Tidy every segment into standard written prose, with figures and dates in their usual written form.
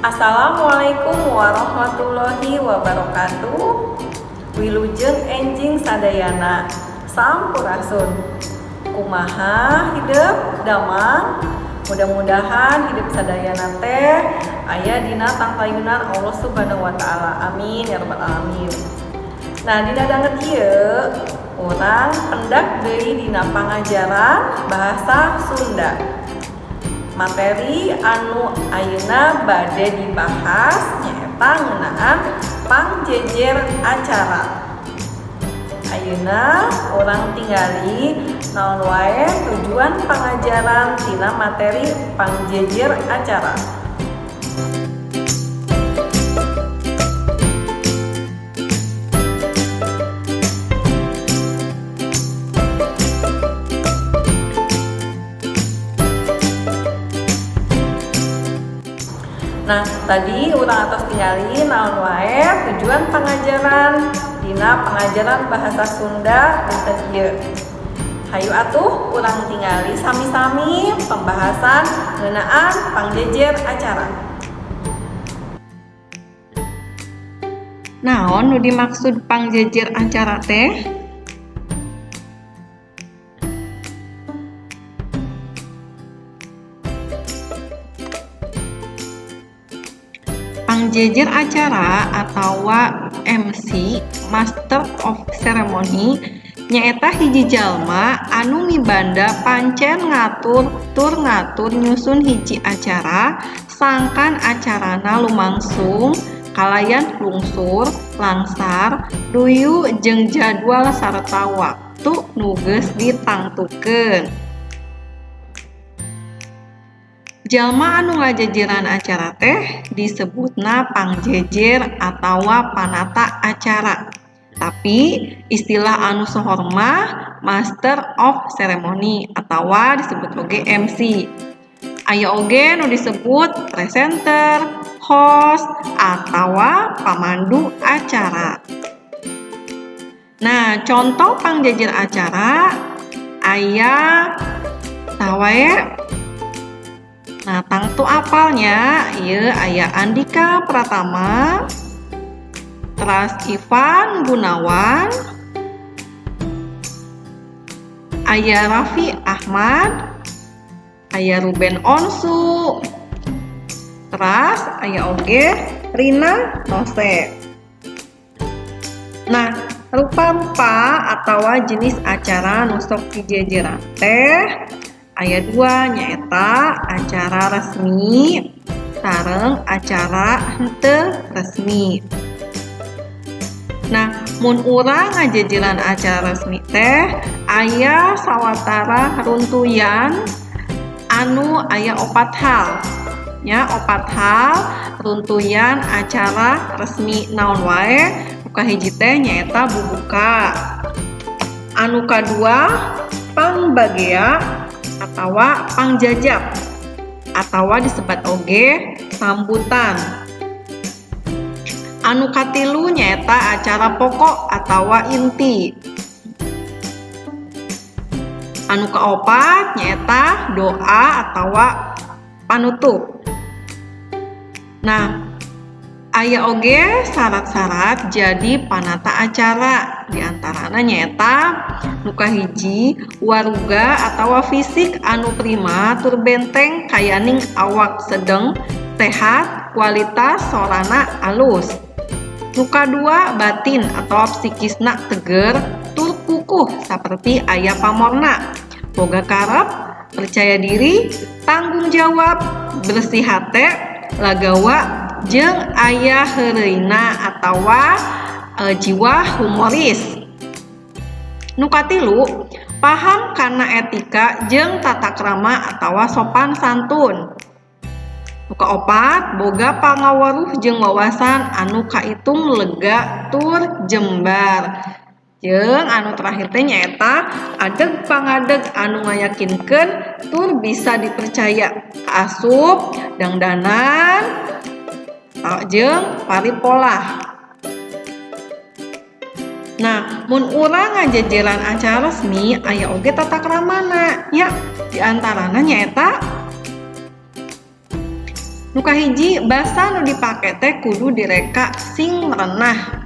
Assalamualaikum warahmatullahi wabarakatuh. Wilujeng enjing sadayana. Sampurasun. Kumaha hidep damang? Mudah-mudahan hidup sadayana teh aya dina tangtayunan Allah Subhanahu wa taala. Amin ya rabbal alamin. Nah, dina danget ieu urang pendak deui dina pangajaran bahasa Sunda. Materi anu ayeuna bade dibahas nyaeta ngeunaan pangjejer acara. Ayeuna urang tingali naon wae tujuan pangajaran tina materi pangjejer acara. Nah, tadi urang atos tingali naon wae tujuan pangajaran dina pangajaran bahasa Sunda dinten ieu. Hayu atuh urang tingali sami-sami pembahasan ngeunaan pangjejer acara. Naon nu dimaksud pangjejer acara teh? Pangjejer acara atawa MC, Master of Ceremony, nyaeta hiji jalma anu mibanda pancen ngatur tur ngatur nyusun hiji acara sangkan acarana lumangsung kalayan lungsur, langsar, duyu jeung jadwal sarta waktu nu geus ditangtukeun. Jalma anu ngajejeran acara teh disebutna pangjejer atawa panata acara. Tapi istilah anu sohor mah Master of Ceremony atawa disebut oge MC. Aya oge nu disebut presenter, host, atawa pamandu acara. Nah, contoh pangjejer acara aya saha wae? Nah, tangtu apalnya ieu aya Andika Pratama, teras Ivan Gunawan, aya Raffi Ahmad, aya Ruben Onsu, teras aya oge Rina Nose. Nah, rupa-rupa atawa jenis acara nu sok dijejeran teh aya dua, nyaeta acara resmi sareng acara henteu resmi. Nah, mun urang ngajejeran acara resmi teh aya sawatara runtuyan anu aya opat hal. Nya, opat hal runtuyan acara resmi naon wae? Nu kahiji teh nyaeta bubuka. Anu kadua pangbagea atawa pangjajab atawa disebat oge sambutan. Anu katilu nyaeta acara pokok atawa inti. Anu kaopat nyaeta doa atawa panutup. Nah, aya oge syarat-syarat jadi panata acara, diantarana nyaeta nu kahiji waruga atawa fisik anu prima tur benteng kayaning awak sedeng, sehat, kualitas sorana alus. Nu kadua batin atawa psikisna teger tur kukuh saperti aya pamorna, boga karep, percaya diri, tanggung jawab, bersih hate, lagawa jeung aya heureuyna atawa jiwa humoris. Nu katilu paham kana etika jeung tata krama atawa sopan santun. Nu kaopat boga pangaweruh jeung wawasan anu kaitung lega tur jembar. Jeung anu terakhir teh nyaeta adeg pangadeg anu ngayakinkeun tur bisa dipercaya, kaasup dangdanan jeung paripolah. Nah, mun urang ngajejeran acara resmi aya oge tata kramana nya, diantarana nyaeta Nu kahiji, basa nu dipake teh kudu direka sing merenah.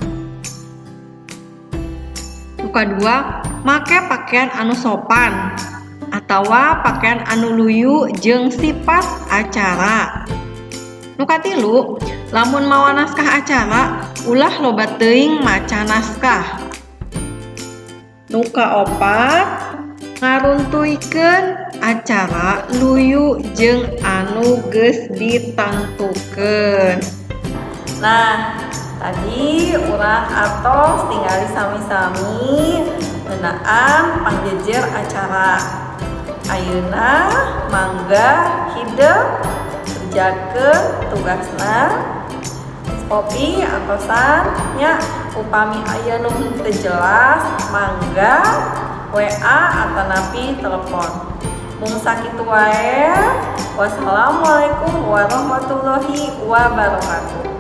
Nu kadua, make pakaian anu sopan atawa pakaian anu luyu jeung sifat acara. Nu katilu, lamun mawa naskah acara, ulah loba teuing maca naskah. Nu kaopat, ngaruntuykeun acara luyu jeung anu geus ditangtukeun. Nah, tadi urang atos tingali sami-sami ngeunaan pangjejer acara. Ayeuna mangga hidep kerjakeun tugasna. Popi antosan nya, upami aya nu teu jelas mangga WA atanapi telepon. Mung sakitu wae. Wassalamualaikum warahmatullahi wabarakatuh.